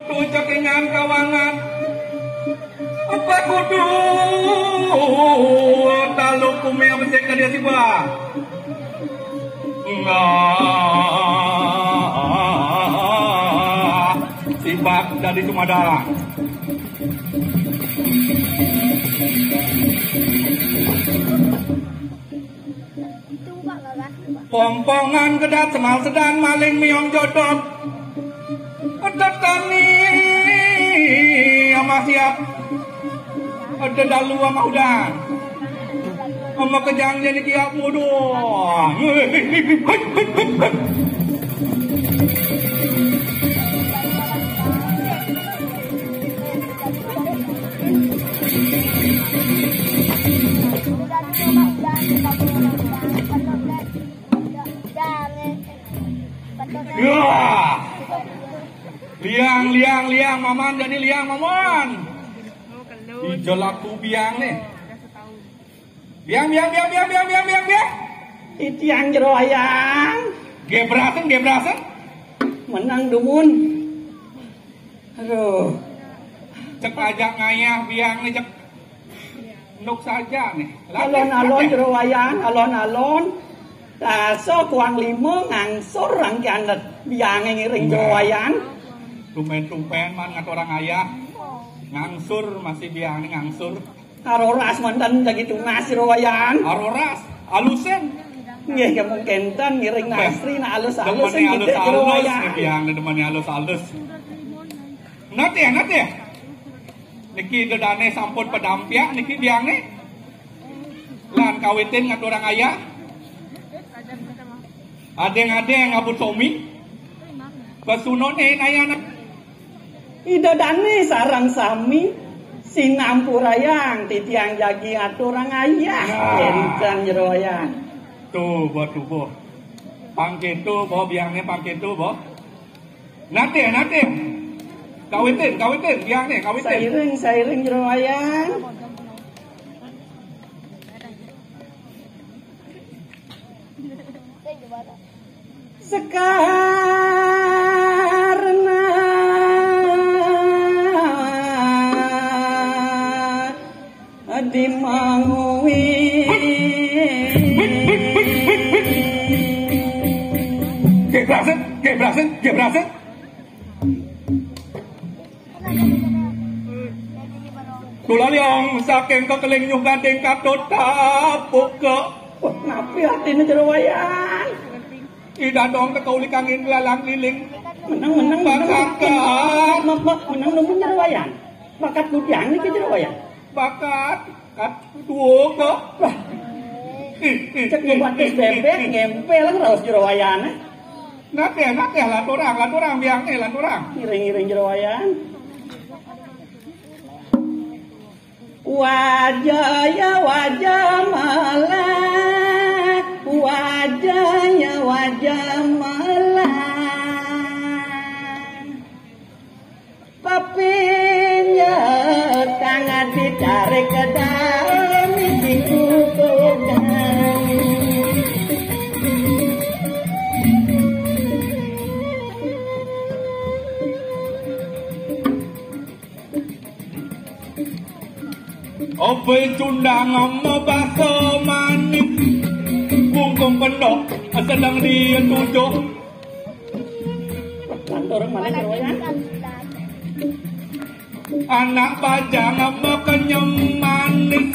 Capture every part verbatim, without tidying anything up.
Tuh cekingan kawangan. Apa kudu taluk kumi apa sih ka dia tiba? Enggak. Sibak dari Sumada. Pongpongan kedat semal sedan maling miong jodot. Ada tani ama siap. Ada dalu ama udan. Ama kejang jadi kiap muduh. Wah. Liang, liang, liang, maman jadi liang, maman. Ijo laku biang nih. Biang, biang, biang, biang, biang, biang, biang, biang. Titiang jero ayang. Gebrasen, gebrasen. Menang dumun. Aduh. Cek aja ngayah biang nih, cek. Nuk saja nih. Alon-alon jero wayan, alon-alon. Rasa kuang lima ngangsur rangkian biange ngiring jero wayan. Tumben-tumben man ngaturang ayah. Ngangsur masih biange ngangsur. Aroras mantan jagi tunas jero wayan. Aroras, alusen. Nggih, kemung kenten ngiring nasri nak alus-alus. Demene alus-alus, biange demene alus-alus. Nate, nate. Niki dedane sampun pedampiak niki biangne. Lan kawitin ngaturang ayah. Adeng-adeng abut somi. Pesunone nayana. Ida dane sareng sami sinampurayang titiang jagi aturang ayah. Nah. Enten jero ayah. Tuh, boh, tuh, boh. Pangketo, boh, biangne pangketo, boh. Nate, nate. Kawitin, kawitin, biangne, kawitin. Sairing, sairing jero wayang. Sekarna di mangui. Gebrasen, gebrasen, gebrasen. Tulaliang saking kekeling nyuh gandeng katut tapuka. Wah, napi artine jero wayan? Ida dong teka uli kangin lalang liling. Menang, menang, menang. Bakat. Menang, menang, menang, menang jero wayan. Bakat kudiang niki jero wayan. Bakat, kat dua ke. Wah. Ih, ih, cek ih, batis ih, bebek ih, ih. Ngempel raos jero wayane. Nate, nate, lanturang, lanturang, biangne, lanturang. Ngiring-ngiring jero wayan. Wajah ya wajah malah, wajah ya wajah malah. Papinya kang ditarik ke dalam mimpi kutukan. Obe cundang mebasa manis, bungkung pendok sedang dia tujuh. Lantur malih keroyan. Anak bajang makenyem manis,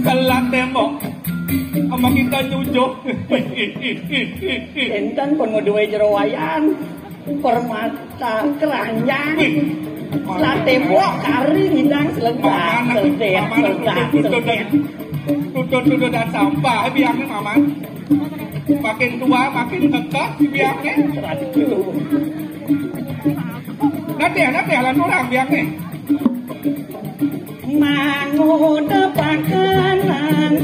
kelat tembok, sama kita nyujuh. Enten pun ngeduwe jero wayan, permata keranjang, kelat tembok, kari ngidang seledak, seledak, seledak, seledak. Tutut-tutut dan sampah, biangnya, Maman. Makin tua, makin kekeh, biangnya. Aduh. Nanti ya, nanti ya, lanturang, biangnya. Mangu tepakan lanang,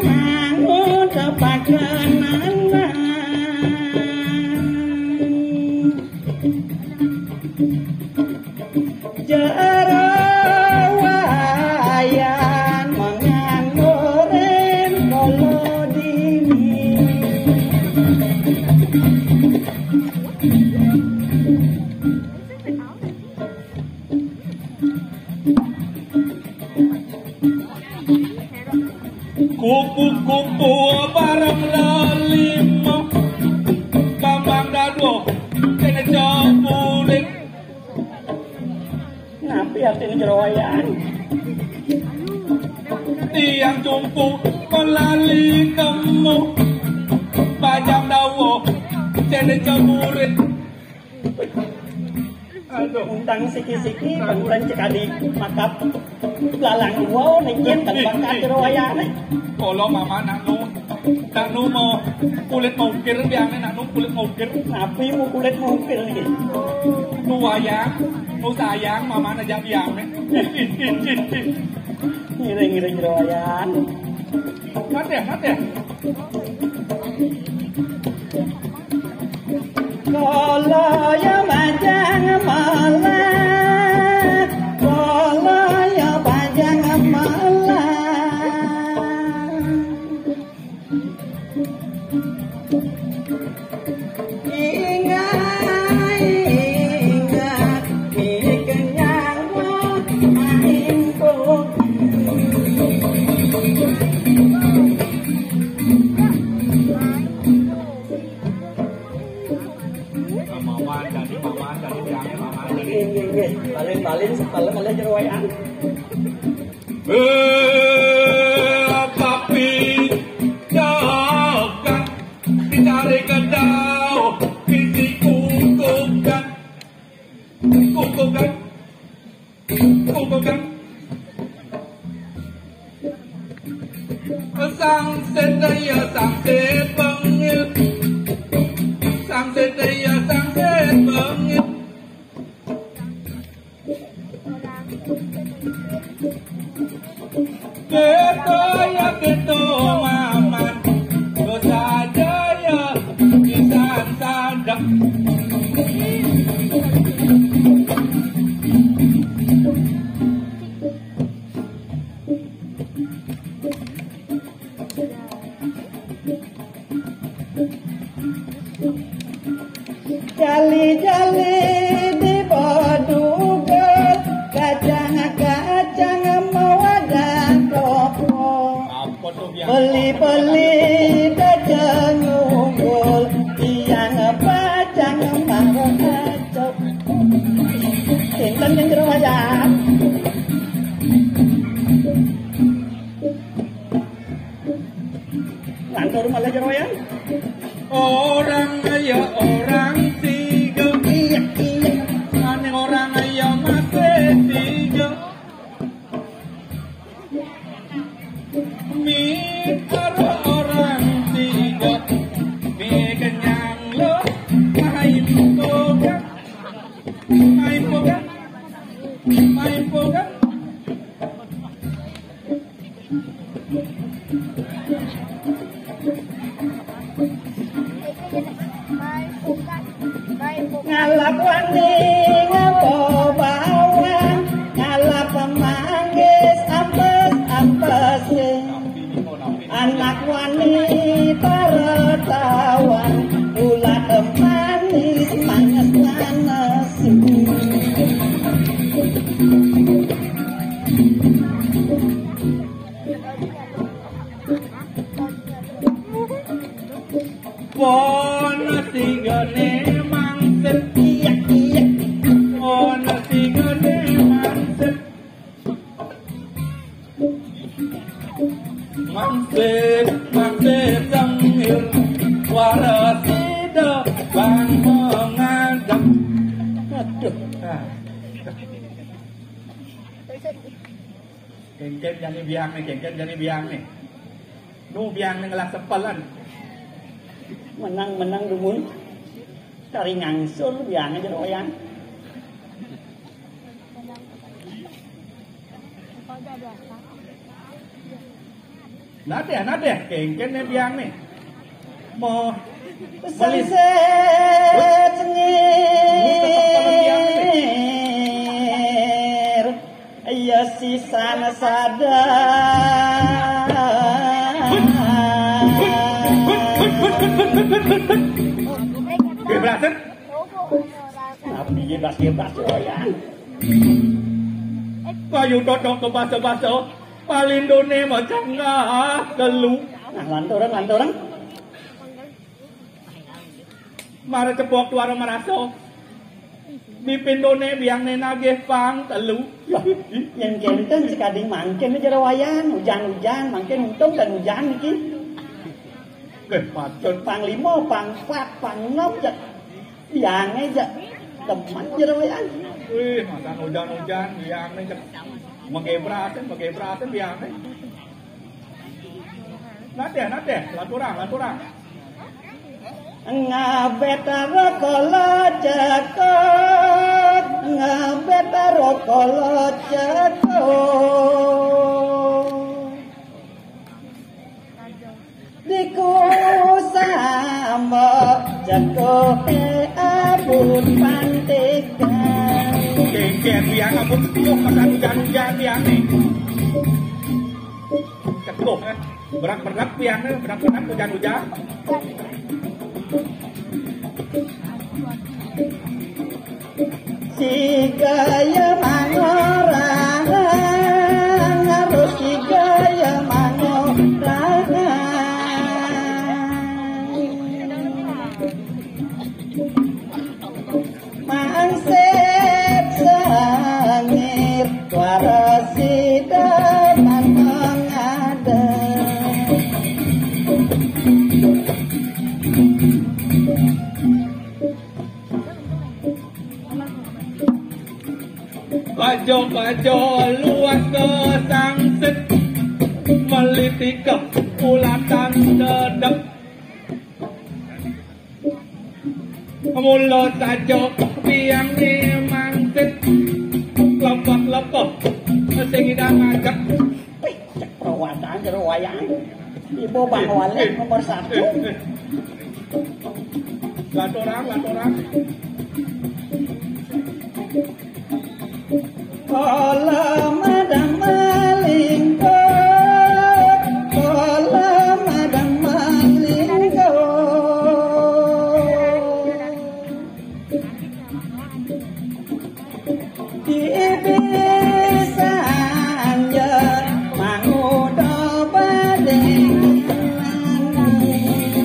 mangu tepakan lanang. Jero wayan menganggo ring kala dini. Yakin Jero Wayan. Tiang tumpu melali kemu, panjang dawuh cene cemurit. Aduh, undang siki-siki, bangkuran cekadi makap lalang dua, nejen tempat Jero Wayan. Kala mama nak nu, nak nu mau kulit mau ukir, biangnya nak nu kulit mau ukir. Napi mau kulit mau ukir nih? Nu wayang, nu sayang, mama aja biangnya. Ngiring-ngiring Jero Wayan. Mati ya, mati ya. Kala ya bajang malah, kala ya bajang malah. Ingat, ingat, kenyang main. Mawar jadi, mawar jadi, biangnya mawar jadi. Nggih, nggih, nggih. Paling-paling, paling oleh Jero Wayan. Eh, tapi jangan dicari kedau, dikukuhkan. Kukuhkan. Kukuhkan. Sang sedaya, sang sebengil. Sang sedaya, sang sebengil. Kita ya kita maman, dosa jaya, pisan sadang. Jali-jali di Badugel, kacang-kacang mawadah toko. Apa tuh, biar beli-beli dagang unggul, tiang bajang maracok. Sinten yang jero wayang? Lantur malih Jero Wayan. Orang ya orang tiga. Iya, iya. Ane orang ya masih tiga. Mi karo orang tiga. Mi kenyang lo. Main boga. Main boga. Main boga. Ngalap wani ngapa bawang, ngalap manggis ampes-ampes. Anak wani para tawang, ulat manis manis manis. Pon sigane mangsit, iya, iya. Pon sigane mangsit. Mangsit, mangsit tengil, waras sida bang mengadang. Aduh. Ah. Kengken jani biang nih, kengken jani biang nih. Nu biang nih ngelah sepelan. Menang-menang dumun. Kari ngangsur biang aja Jero Wayan. Nadeh, nadeh, kengken nih biang nih. Mo. Sengit, sengir. Iya sisan sadar. Bebasin. Napi bebas-bebas, Jero Wayan? Payu totok ke basa-basa, palindone macam ngah kelu. Nah, lanturang, lanturang. Mara cepok tuara maraso. Pindone biangne nagih pang telu. Lah, yen kenten sakadi mangkin jero wayan, ujan-ujan, mangkin untung dan ujan niki. Nggih, patut. Pang lima, pang pat, pang enem, jak. Biangne, jak. Temen jero wayan. Wih, masa ujan-ujan, biangne, jak. Megebraten, megebraten, biangne. Natih, natih, lanturang, lanturang. Ngabet rokala cekok, ngabet rokala cekok. Diku samba cekoke abut pantekan. Kengken biang abut tuh, makan ujan-ujan biang nih. Cekoke, eh. Berak-berak pian, berak-berak ujan-ujan. Sigaya mangorahang, harus sigaya mangorahang. Mangsit sengit, warasida mantong ada. Bajo-bajo luas ke sangsit, melitika ulatan dedep. Mula saja biange mangsit, lepah-lepah sing idang ngajak. Wih, cek perawatan jero wayang. Ibu Bang Walid nomor satu. Laturang, laturang. Kala madang malingko, kala madang malingko. Dibisan ya manguda bading.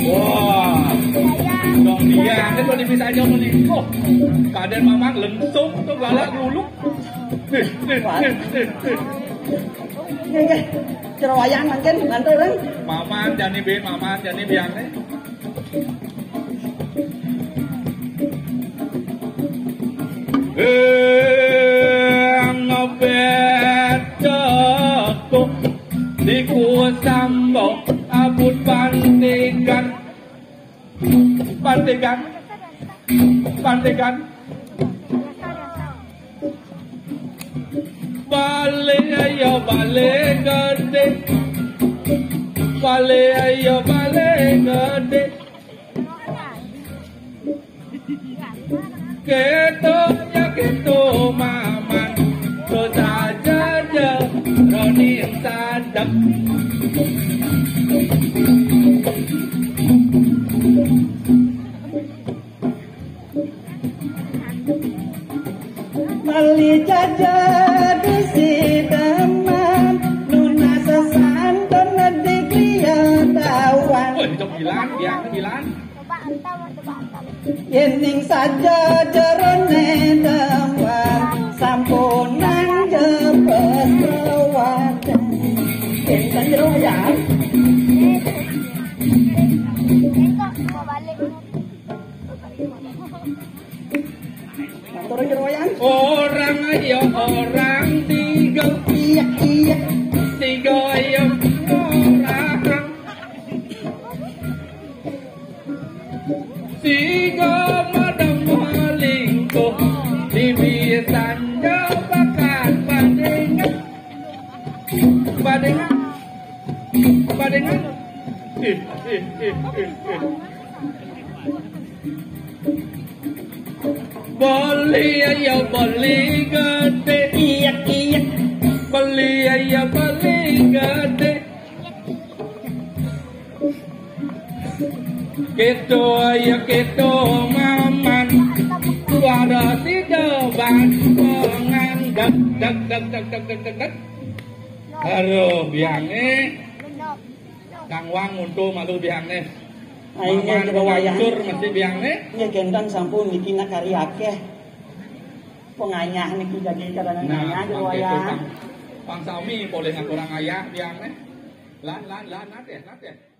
Wah, dong dia, itu dibisan ya malingko. Kaden mamang lengsung tuh galak dulu. Nggih, nggih, nggih, nggih, nggih. Nggih, nggih. Jero wayang mangkin, lanturang. Maman, jani be, maman, jani biangne. Eh, ngabetaku diku samba abut pantekan. Pantekan. Pantekan. Bale ayo bale gede. Bale ayo bale gede. Keto ya keto maman. Dosa jaja roni sadap. Meli jaja di sidaman, nunas sesantun di griya dawan. Wah, itu bilang, bilang, bilang. Yening saja jerone dawan, sampunang jebes keluarga. Enten jero ya. Matur nyeroyan. Orang ya orang tiga. Iya, iya. Tiga ya orang. Tiga madang malingko. Dibisan jabakan bandingan. Bandingan. Bandingan. Eh, eh, eh, eh, eh. Beli ayo beli gede. Iya, iya. Beli ayo beli gede. Keto ayo keto maman. Suara sida bantongan. Dak, dak, dak, dak, dak, dak, dak, dak. Aduh, biange. Kang Wang untuk malu biangne. Ayo, maman jero wayang. Bawancur mesti biangne. Nggih, gentan sampun niki nak kari akeh. Pengayah niki jadi kadang Nah, ngayah di mangke wayah. Tukang, Bang Sami boleh ngaturang ayah biang neh. Lan, lan, lan, nate, nate.